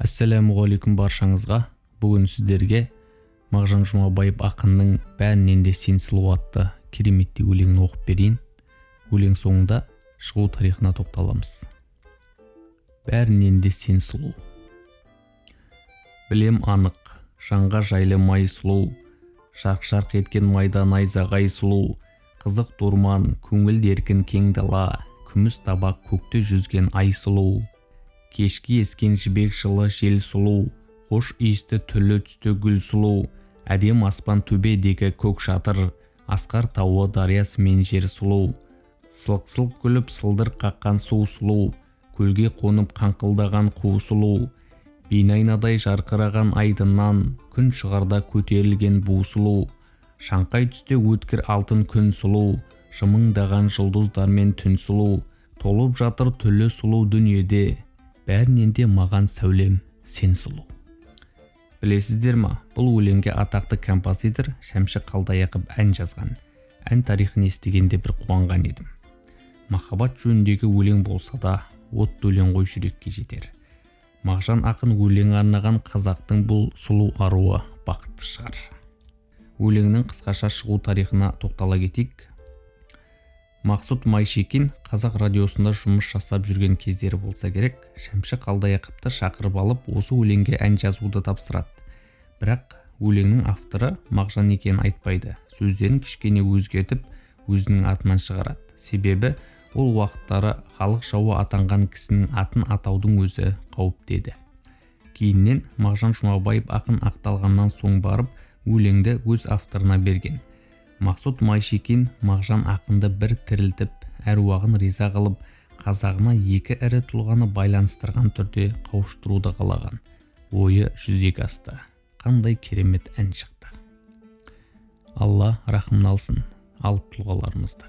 Ассалаумағалейкум баршаңызға. Бүгін сіздерге Мағжан Жұмабаев ақынның «Бәрінен де сен сұлу» атты кереметтей өлеңін оқып берейін. Өлең соңында шығу тарихына тоқталамыз. «Бәрінен де сен сұлу». Білем анық, жанға жайлы май сұлу, жарқ-жарқ еткен майда найзағай сұлу, қызық думан, көңілді еркін кең дала, күміс табақ көкте жүзген ай сұлу, кешкі ескен жібек жылы жел сұлу, хош иісті түрлі түсті гүл сұлу, әдем аспан төбедегі көк шатыр, асқар тауы, дариясы мен жер сұлу, сылқ-сылқ күліп сылдыр қаққан су сұлу, көлге қонып қаңқылдаған қу сұлу, бейне айнадай жарқыраған айдыннан күн шығарда көтерілген бу сұлу, шаңқай түсте өткір алтын күн сұлу, жымыңдаған жұлдыздармен түн сұлу, толып жатыр түрлі сұлу дүниеде, бәрінен де маған, сәулем, сен сұлу. Білесіздер ма, бұл өлеңге атақты композитор Шәмші Қалдаяқов ән жазған. Ән тарихын естігенде бір қуанған едім. Махаббат жөніндегі өлең болса да, отты өлең ғой, жүрекке жетер. Мағжан ақын өлең арнаған қазақтың бұл сұлу аруы бақытты шығар. Өлеңнің қысқаша шығу тарихына тоқтала кетейік. Мақсұт Майшекин Қазақ радиосында жұмыс жасап жүрген кездері болса керек, Шәмші Қалдаяқовты шақырып алып, осы өлеңге ән жазуды тапсырады. Бірақ өлеңнің авторы Мағжан екенін айтпайды, сөздерін кішкене өзгертіп, өзінің атынан шығарады. Себебі ол уақыттары халық жауы атанған кісінің атын атаудың өзі қауіпті еді. Кейіннен Мағжан Жұмабаев ақын ақталғаннан соң барып өлеңді өз авторына берген. Мақсұт Майшекин Мағжан ақынды бір тірілтіп, әруағын риза қылып, қазағына екі ірі тұлғаны байланыстырған түрде қауыштыруды қалаған. Ойы жүзеге асты. Қандай керемет ән шықты! Алла рахымын алсын алып тұлғаларымызды.